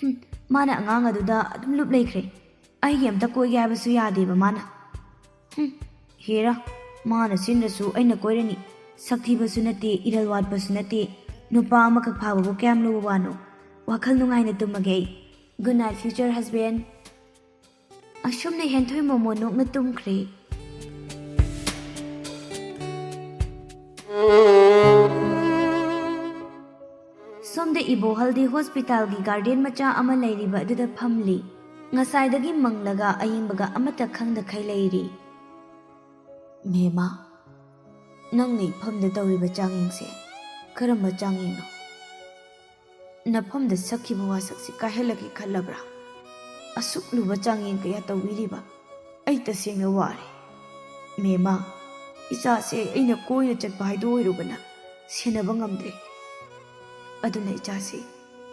ꯍꯨꯝ, ꯃꯥꯅ ꯑꯉꯥꯡ ꯑꯗꯨꯗ ꯑꯗꯨꯝ ꯂꯨꯞ ꯂꯩꯈ꯭ꯔꯦ꯫ ꯑꯩꯒꯤ ꯑꯝꯇ ꯀꯣꯏꯒꯦ ꯍꯥꯏꯕꯁꯨ ꯌꯥꯗꯦꯕ ꯃꯥꯅ꯫ ꯍꯨꯝ, ꯍꯦꯔꯥ, ꯃꯥꯅ ꯁꯤꯟꯗ꯭ꯔꯁꯨ ꯑꯩꯅ ꯀꯣꯏꯔꯅꯤ꯫ ꯁꯛ ꯊꯤꯕꯁꯨ ꯅꯠꯇꯦ, ꯏꯔꯜ ꯋꯥꯠꯄꯁꯨ ꯅꯠꯇꯦ꯫ ꯅꯨꯄꯥ ꯑꯃꯈꯛ ꯐꯥꯕꯕꯨ ꯀꯌꯥꯝ ꯂꯨꯕ ꯋꯥꯅꯣ? ꯋꯥꯈꯜ ꯅꯨꯡꯉꯥꯏꯅ ꯇꯨꯝꯃꯒꯦ ꯑꯩ꯫ Good night, future husband꯫ ꯑꯁꯨꯝꯅ ꯍꯦꯟꯊꯣꯏ ꯃꯣꯃꯣ ꯅꯣꯛꯅ ꯇꯨꯝꯈ꯭ꯔꯦ꯫ ꯁꯣꯝꯗ ꯏꯕꯣꯍꯜꯗꯤ ꯍꯣꯁꯄꯤꯇꯥꯜꯒꯤ ꯒꯥꯔꯗꯦꯟ ꯃꯆꯥ ꯑꯃ ꯂꯩꯔꯤꯕ ꯑꯗꯨꯗ ꯐꯝꯂꯤ꯫ ꯉꯁꯥꯏꯗꯒꯤ ꯃꯪꯂꯒ ꯑꯌꯤꯡꯕꯒ ꯑꯃꯠꯇ ꯈꯪꯗꯈꯩ ꯂꯩꯔꯤ꯫ "ꯃꯦꯃꯥ, ꯅꯪꯅ ꯏꯐꯝꯗ ꯇꯧꯔꯤꯕ ꯆꯥꯡꯌꯦꯡꯁꯦ ꯀꯔꯝꯕ ꯆꯥꯡꯌꯦꯡꯅꯣ? ꯅꯐꯝꯗ ꯁꯛꯈꯤꯕ ꯋꯥꯁꯛꯁꯤ ꯀꯥꯏꯍꯜꯂꯒꯦ ꯈꯜꯂꯕ꯭ꯔꯥ? ꯑꯁꯨꯛ ꯂꯨꯕ ꯆꯥꯡꯌꯦꯡ ꯀꯌꯥ ꯇꯧꯕꯤꯔꯤꯕ ꯑꯩ ꯇꯁꯦꯡꯅ ꯋꯥꯔꯦ꯫ ꯃꯦꯃꯥ, ꯏꯆꯥꯁꯦ ꯑꯩꯅ ꯀꯣꯏꯅ ꯆꯠꯄ ꯍꯥꯏꯗꯨ ꯑꯣꯏꯔꯨꯕꯅ ꯁꯦꯟꯅꯕ ꯉꯝꯗ꯭ꯔꯦ꯫ ꯑꯗꯨꯅ ꯏꯆꯥꯁꯤ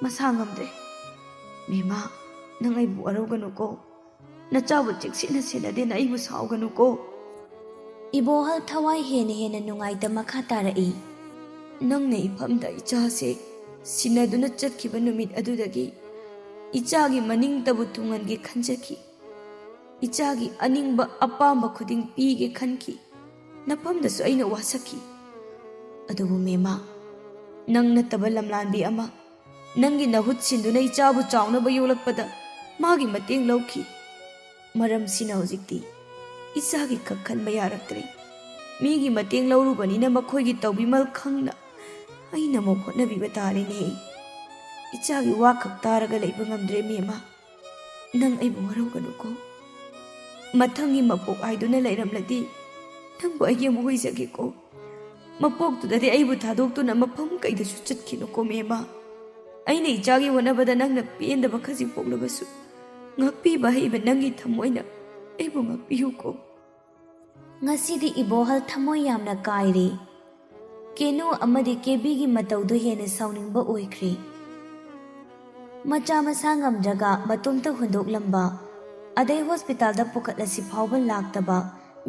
ꯃꯁꯥ ꯉꯝꯗ꯭ꯔꯦ꯫ ꯃꯦꯃꯥ, ꯅꯪ ꯑꯩꯕꯨ ꯋꯥꯔꯧꯒꯅꯨꯀꯣ꯫ ꯅꯆꯥꯕꯨ ꯆꯦꯛꯁꯤꯟꯅ ꯁꯦꯟꯅꯗꯦꯅ ꯑꯩꯕꯨ ꯁꯥꯎꯒꯅꯨꯀꯣ꯫" ꯏꯕꯣꯍꯜ ꯊꯋꯥꯏ ꯍꯦꯟꯅ ꯍꯦꯟꯅ ꯅꯨꯡꯉꯥꯏꯇ ꯃꯈꯥ ꯇꯥꯔꯛꯏ꯫ "ꯅꯪꯅ ꯏꯐꯝꯗ ꯏꯆꯥꯁꯦ ꯁꯤꯟꯅꯗꯨꯅ ꯆꯠꯈꯤꯕ ꯅꯨꯃꯤꯠ ꯑꯗꯨꯗꯒꯤ ꯏꯆꯥꯒꯤ ꯃꯅꯤꯡꯇꯕꯨ ꯊꯨꯡꯍꯟꯒꯦ ꯈꯟꯖꯈꯤ꯫ ꯏꯆꯥꯒꯤ ꯑꯅꯤꯡꯕ ꯑꯄꯥꯝꯕ ꯈꯨꯗꯤꯡ ꯄꯤꯒꯦ ꯈꯟꯈꯤ꯫ ꯅꯐꯝꯗꯁꯨ ꯑꯩꯅ ꯋꯥꯁꯛꯈꯤ꯫ ꯑꯗꯨꯕꯨ ꯃꯦꯃꯥ, ꯅꯪ ꯅꯠꯇꯕ ꯂꯝꯂꯥꯟꯕꯤ ꯑꯃ ꯅꯪꯒꯤ ꯅꯍꯨꯠ ꯁꯤꯟꯗꯨꯅ ꯏꯆꯥꯕꯨ ꯆꯥꯎꯅꯕ ꯌꯣꯛꯂꯛꯄꯗ ꯃꯥꯒꯤ ꯃꯇꯦꯡ ꯂꯧꯈꯤ꯫ ꯃꯔꯝꯁꯤꯅ ꯍꯧꯖꯤꯛꯇꯤ ꯏꯆꯥꯒꯤ ꯈꯛ ꯈꯟꯕ ꯌꯥꯔꯛꯇ꯭ꯔꯦ꯫ ꯃꯤꯒꯤ ꯃꯇꯦꯡ ꯂꯧꯔꯨꯕꯅꯤꯅ ꯃꯈꯣꯏꯒꯤ ꯇꯧꯕꯤꯃꯜ ꯈꯪꯅ ꯑꯩꯅ ꯑꯃꯨꯛ ꯍꯣꯠꯅꯕꯤꯕ ꯇꯥꯔꯦꯅꯦ꯫ ꯏꯆꯥꯒꯤ ꯋꯥ ꯈꯛ ꯇꯥꯔꯒ ꯂꯩꯕ ꯉꯝꯗ꯭ꯔꯦ ꯃꯦꯃꯥ꯫ ꯅꯪ ꯑꯩꯕꯨ ꯋꯥꯔꯧꯒꯅꯨꯀꯣ꯫ ꯃꯊꯪꯒꯤ ꯃꯄꯣꯛ ꯍꯥꯏꯗꯨꯅ ꯂꯩꯔꯝꯂꯗꯤ ꯅꯪꯕꯨ ꯑꯩꯒꯤ ꯑꯃꯨꯛ ꯑꯣꯏꯖꯒꯦꯀꯣ꯫ ꯃꯄꯣꯛꯇꯨꯗꯗꯤ ꯑꯩꯕꯨ ꯊꯥꯗꯣꯛꯇꯨꯅ ꯃꯐꯝ ꯀꯩꯗꯁꯨ ꯆꯠꯈꯤꯅꯨꯀꯣ ꯃꯦꯃꯥ꯫ ꯑꯩꯅ ꯏꯆꯥꯒꯤ ꯍꯣꯠꯅꯕꯗ ꯅꯪꯅ ꯄꯦꯟꯗꯕ ꯈꯖꯤꯛ ꯄꯣꯛꯂꯕꯁꯨ ꯉꯥꯛꯄꯤꯕ ꯍꯩꯕ ꯅꯪꯒꯤ ꯊꯃꯣꯏꯅ ꯑꯩꯕꯨ ꯉꯥꯛꯄꯤꯌꯨꯀꯣ꯫" ꯉꯁꯤꯗꯤ ꯏꯕꯣꯍꯜ ꯊꯃꯣꯏ ꯌꯥꯝꯅ ꯀꯥꯏꯔꯦ꯫ ꯀꯦꯅꯨ ꯑꯃꯗꯤ ꯀꯦꯕꯤꯒꯤ ꯃꯇꯧꯗꯨ ꯍꯦꯟꯅ ꯁꯥꯎꯅꯤꯡꯕ ꯑꯣꯏꯈ꯭ꯔꯦ꯫ ꯃꯆꯥ ꯃꯁꯥ ꯉꯝꯗ꯭ꯔꯒ ꯃꯇꯣꯝꯇ ꯍꯨꯟꯗꯣꯛꯂꯝꯕ, ꯑꯗꯩ ꯍꯣꯁꯄꯤꯇꯥꯜꯗ ꯄꯨꯈꯠꯂꯁꯤ ꯐꯥꯎꯕ ꯂꯥꯛꯇꯕ,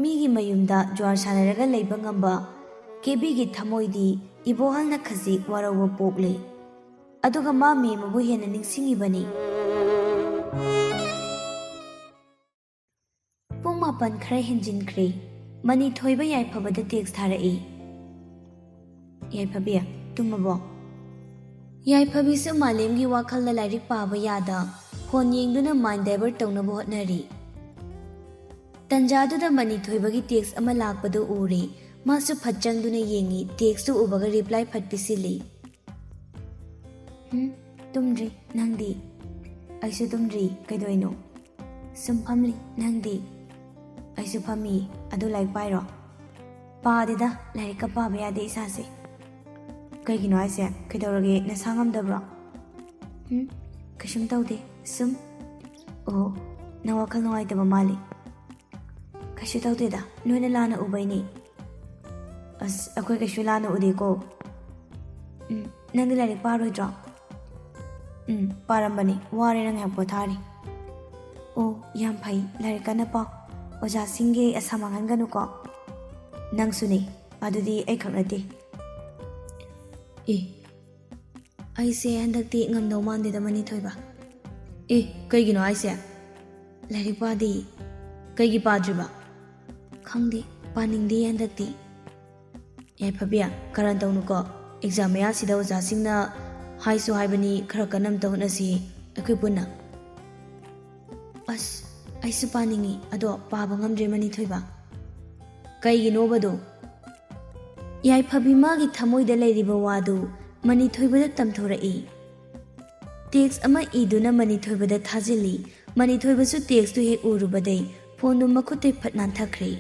ꯃꯤꯒꯤ ꯃꯌꯨꯝꯗ ꯖ꯭ꯋꯥꯔ ꯁꯥꯟꯅꯔꯒ ꯂꯩꯕ ꯉꯝꯕ ꯀꯦꯕꯤꯒꯤ ꯊꯃꯣꯏꯗꯤ ꯏꯕꯣꯍꯜꯅ ꯈꯖꯤꯛ ꯋꯥꯔꯧꯕ ꯄꯣꯛꯂꯦ꯫ ꯑꯗꯨꯒ ꯃꯥ ꯃꯦꯃꯕꯨ ꯍꯦꯟꯅ ꯅꯤꯡꯁꯤꯡꯉꯤꯕꯅꯤ꯫ ꯄꯨꯡ ꯃꯥꯄꯟ ꯈꯔ ꯍꯦꯟꯖꯤꯟꯈ꯭ꯔꯦ꯫ ꯃꯅꯤꯊꯣꯏꯕ ꯌꯥꯏꯐꯕꯗ ꯇꯦꯛꯁ ꯊꯥꯔꯛꯏ꯫ "ꯌꯥꯏꯐꯕꯤ, ꯇꯨꯝꯃꯕꯣ?" ꯌꯥꯏꯐꯕꯤꯁꯨ ꯃꯥꯂꯦꯝꯒꯤ ꯋꯥꯈꯜꯗ ꯂꯥꯏꯔꯤꯛ ꯄꯥꯕ ꯌꯥꯗ ꯐꯣꯟ ꯌꯦꯡꯗꯨꯅ ꯃꯥꯏꯟ ꯗꯥꯏꯚꯔꯠ ꯇꯧꯅꯕ ꯍꯣꯠꯅꯔꯤ꯫ ꯇꯟꯖꯥꯗꯨꯗ ꯃꯅꯤꯊꯣꯏꯕꯒꯤ ꯇꯦꯛꯁ ꯑꯃ ꯂꯥꯛꯄꯗꯨ ꯎꯔꯦ꯫ ꯃꯥꯁꯨ ꯐꯠ ꯆꯪꯗꯨꯅ ꯌꯦꯡꯉꯤ, ꯇꯦꯛꯁꯇꯨ ꯎꯕꯒ ꯔꯤꯄ꯭ꯂꯥꯏ ꯐꯠ ꯄꯤꯁꯤꯜꯂꯤ꯫ ꯎꯝ, ꯇꯨꯝꯗ꯭ꯔꯤ꯫ ꯅꯪꯗꯤ? ꯑꯩꯁꯨ ꯇꯨꯝꯗ꯭ꯔꯤ꯫ ꯀꯩꯗꯧꯔꯤꯅꯣ? ꯁꯨꯝ ꯐꯝꯂꯤ꯫ ꯅꯪꯗꯤ? ꯑꯩꯁꯨ ꯐꯝꯃꯤ꯫ ꯑꯗꯨ ꯂꯥꯏꯔꯤꯛ ꯄꯥꯏꯔꯣ? ꯄꯥꯗꯦꯗ, ꯂꯥꯏꯔꯤꯛꯀ ꯄꯥꯕ ꯌꯥꯗꯦ ꯏꯁꯥꯁꯦ꯫ ꯀꯩꯒꯤꯅꯣ ꯍꯥꯏꯁꯦ? ꯀꯩꯗꯧꯔꯒꯦ? ꯅꯁꯥ ꯉꯝꯗꯕ꯭ꯔꯣ? ꯎꯝ, ꯀꯩꯁꯨꯝ ꯇꯧꯗꯦ꯫ ꯁꯨꯝ꯫ ꯑꯣ, ꯅꯪ ꯋꯥꯈꯜ ꯅꯨꯡꯉꯥꯏꯇꯕ ꯃꯥꯜꯂꯤ꯫ ꯀꯩꯁꯨ ꯇꯧꯗꯦꯗ, ꯅꯣꯏꯅ ꯂꯥꯟꯅ ꯎꯕꯩꯅꯦ꯫ ꯑꯁ, ꯑꯩꯈꯣꯏ ꯀꯩꯁꯨ ꯂꯥꯟꯅ ꯎꯗꯦꯀꯣ꯫ ꯎꯝ, ꯅꯪꯗꯤ ꯂꯥꯏꯔꯤꯛ ꯄꯥꯔꯣꯏꯗ꯭ꯔꯣ? ꯎꯝ, ꯄꯥꯔꯝꯕꯅꯤ꯫ ꯋꯥꯔꯦ, ꯅꯪ ꯉꯥꯏꯍꯥꯛ ꯄꯣꯊꯥꯔꯤ꯫ ꯑꯣ, ꯌꯥꯝ ꯐꯩ꯫ ꯂꯥꯏꯔꯤꯛ ꯀꯟꯅ ꯄꯥꯎ꯫ ꯑꯣꯖꯥꯁꯤꯡꯒꯤ ꯑꯁꯥ ꯃꯥꯡꯍꯟꯒꯅꯨꯀꯣ꯫ ꯅꯪꯁꯨꯅꯦ꯫ ꯑꯗꯨꯗꯤ ꯑꯩꯈꯛ ꯅꯠꯇꯦ꯫ ꯑꯦ, ꯑꯩꯁꯦ ꯍꯟꯗꯛꯇꯤ ꯉꯝꯗꯧ ꯃꯥꯟꯗꯦꯗ, ꯃꯅꯤ ꯊꯣꯏꯕ꯫ ꯑꯦ, ꯀꯩꯒꯤꯅꯣ ꯍꯥꯏꯁꯦ? ꯂꯥꯏꯔꯤꯛ ꯄꯥꯗꯦ꯫ ꯀꯩꯒꯤ ꯄꯥꯗ꯭ꯔꯤꯕ? ꯈꯪꯗꯦ, ꯄꯥꯅꯤꯡꯗꯦ ꯍꯟꯗꯛꯇꯤ꯫ ꯌꯥꯏꯐꯕꯤ, ꯀꯔꯟ ꯇꯧꯅꯨꯀꯣ꯫ ꯑꯦꯛꯖꯥꯝ ꯃꯌꯥꯁꯤꯗ ꯑꯣꯖꯥꯁꯤꯡꯅ ꯍꯥꯏꯁꯨ ꯍꯥꯏꯕꯅꯤ, ꯈꯔ ꯀꯟꯅ ꯑꯝꯇ ꯍꯣꯠꯅꯁꯤ ꯑꯩꯈꯣꯏ ꯄꯨꯟꯅ꯫ ꯑꯁ, ꯑꯩꯁꯨ ꯄꯥꯅꯤꯡꯉꯤ, ꯑꯗꯣ ꯄꯥꯕ ꯉꯝꯗ꯭ꯔꯦ ꯃꯅꯤ ꯊꯣꯏꯕ꯫ ꯀꯩꯒꯤꯅꯣꯕꯗꯣ? ꯌꯥꯏꯐꯕꯤ ꯃꯥꯒꯤ ꯊꯃꯣꯏꯗ ꯂꯩꯔꯤꯕ ꯋꯥꯗꯨ ꯃꯅꯤ ꯊꯣꯏꯕꯗ ꯇꯝꯊꯣꯔꯛꯏ꯫ ꯇꯦꯛꯁ ꯑꯃ ꯏꯗꯨꯅ ꯃꯅꯤ ꯊꯣꯏꯕꯗ ꯊꯥꯖꯤꯜꯂꯤ꯫ ꯃꯅꯤ ꯊꯣꯏꯕꯁꯨ ꯇꯦꯛꯁꯇꯨ ꯍꯦꯛ ꯎꯔꯨꯕꯗꯩ ꯐꯣꯟꯗꯨ ꯃꯈꯨꯠꯇꯩ ꯐꯠ ꯅꯥꯟꯊꯈ꯭ꯔꯦ꯫